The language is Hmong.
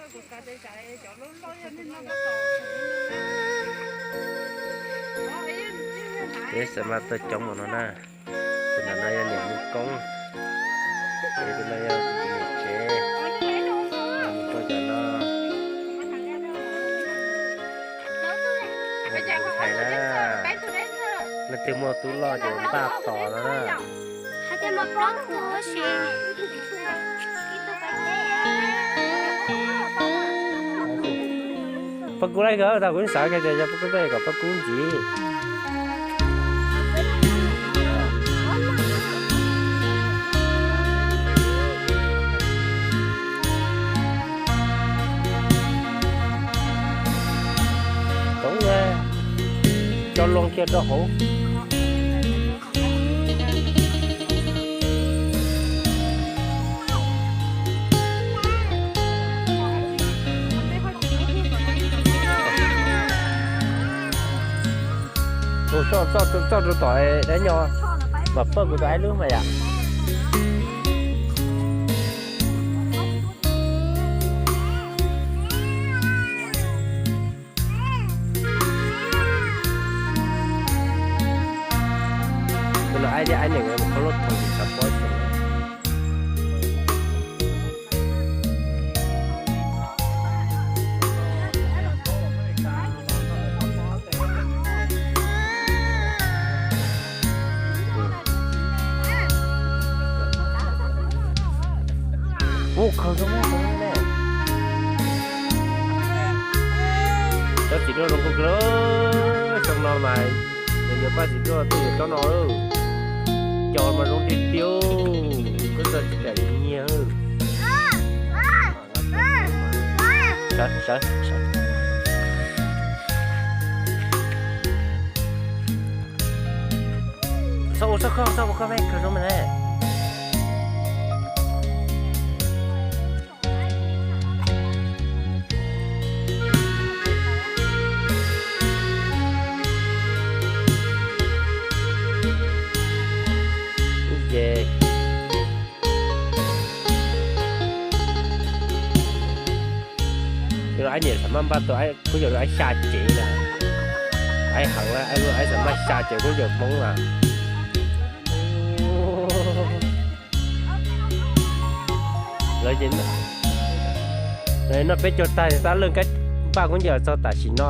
Peb xav mas tau coob mus no na. Tus ntawm no yog niam mus koob, ces tus no yog tus niam tsev. Mus rau cov no, hais na, leej twg muaj tub loj ces npaj tos no na. Pab kub laij kawg, tau kuv xav kiag tias yog pab kub tuaj kom pab kub ntxiv. Toob, coj loo kiag rau hauv. Tus txoj, txoj rau tom dab nyo, mas pawj kuv tus aib lub mas yom. Tus no aib thiab aib niam nkawd mus khob lub thoob tsis tshua paub xyoo. Ub, khaws zoo ne. Cov txiv duaj zoo nkauj kawg, xyoo no mas nws yuav paj txiv duaj tuaj yuav tsob no lawm. Cov mas zoo tiag tiag, koj txawj tsis kam nyiag. Sawv, sawv, sawv. Txhob ua txhob kho, txhob ua kho, khaws zoo mas ne. Ces aib niam xav maj npaj tau kuv yawg lub aib xya cev na. Aib heev, aib xav maj xya cev kuv yawg Hmoob na. Lawv ces noj peb caug tag, tab lawj kab npaj kuv yawg txog tam sim no.